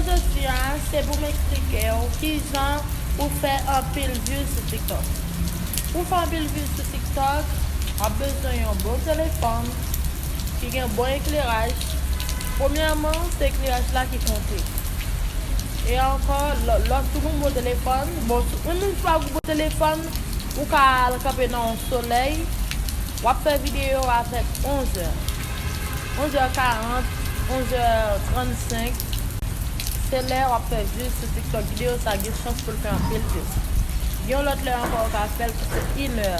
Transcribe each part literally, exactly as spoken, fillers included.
Jodi a, se pou m eksplike w kijan pou fè anpil views sou TikTok. Pou fè anpil views sou TikTok, w ap bezwen yon bon telefòn ki gen bon ekleraj. Premyèman, se ekleraj la ki konte. E ankò, lè, lè w gon bon telefòn, bon, si, menm si w pa gon bon telefòn, ou ka al kanpe nan yon solèy, w ap fè videyo avèk onzè. Onzè karant, onzè trannsenk, se lè w ap fè views sou TikTok. Videyo sa gen chans pou l fè anpil views. Gen yon lòt lè ankò, ou ka fè l pou se inè.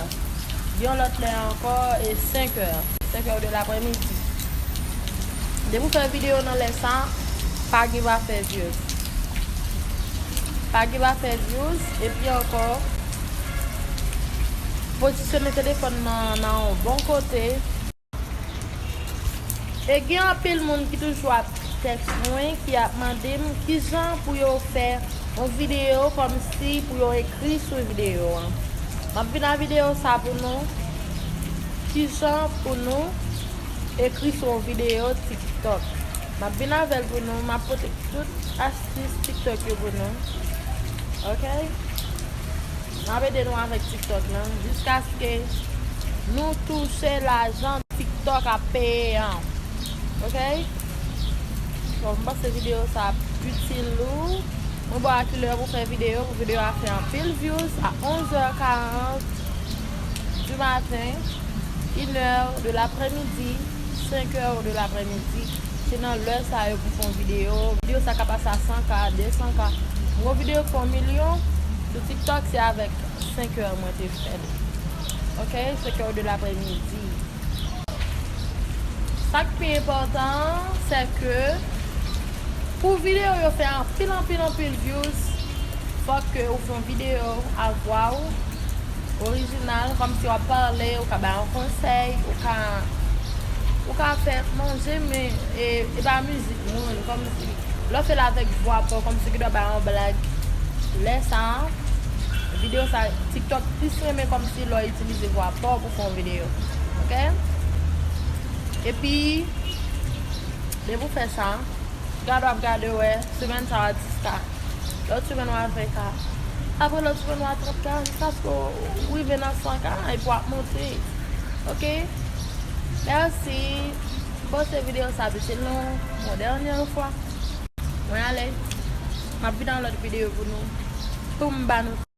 Gen yon lòt lè ankò, e senkè. Senkè de laprèmidi. Depi w fè videyo nan lè sa, pa gen pa fè views. Pa gen pa fè views, epi ankò, pozisyone telefòn nan, nan yon bon kote. E gen anpil moun ki toujou ap tèks mwen, ki ap mande m kijan pou yo fè yon videyo kòmsi pou yo ekri sou videyo an. M ap vin ak videyo sa pou nou. Kijan pou nou ekri sou yon videyo TikTok. M ap vin avè l pou nou. M ap pote tout astis TikTok yo pou nou. Oke? M ap ede nou avèk TikTok lan jiskaske nou touche lajan TikTok ap peye an. Oke? Bon, m panse videyo sa ap itil ou. Mwen ba w kilè pou fè videyo, pou videyo a fè anpil views a onzè karant di maten, inè de laprèmidi, senkè de laprèmidi. Se nan lè sa yo pou fè yon videyo. Videyo sa ka pase a san K, de san K. Yon videyo ki fè yon milyon sou TikTok, se avèk senkè mwen te fè l. Oke? Senkè de laprèmidi. Sa k pi enpòtan an, se ke pou videyo yo fè anpil, anpil, anpil views, fòk ke ou fè yon videyo a vwa w orijinal, kòmsi w ap pale, ou ka bay yon konsèy, ou ka, ou ka fè manje, men e, e pa mizik moun, kòmsi lè w fè l avèk vwa pa w, kòmsi ou gen dwa bay yon blag. Lè sa a, videyo sa, TikTok plis renmen kòmsi lè w itilize vwa pa w pou fè yon videyo. Oke? Epi, depi w fè sa, gade w ap gade wè, semèn sa w a dis K. Lòt semèn w a ven K. Apre lòt semèn w a trant K, jiskaske w rive nan san K, epi w ap monte. Oke? Mèsi. Bon, se videyo sa, se long, yon dènye fwa. Mwen ale. M ap vin nan lòt videyo pou nou. Pou m ba nou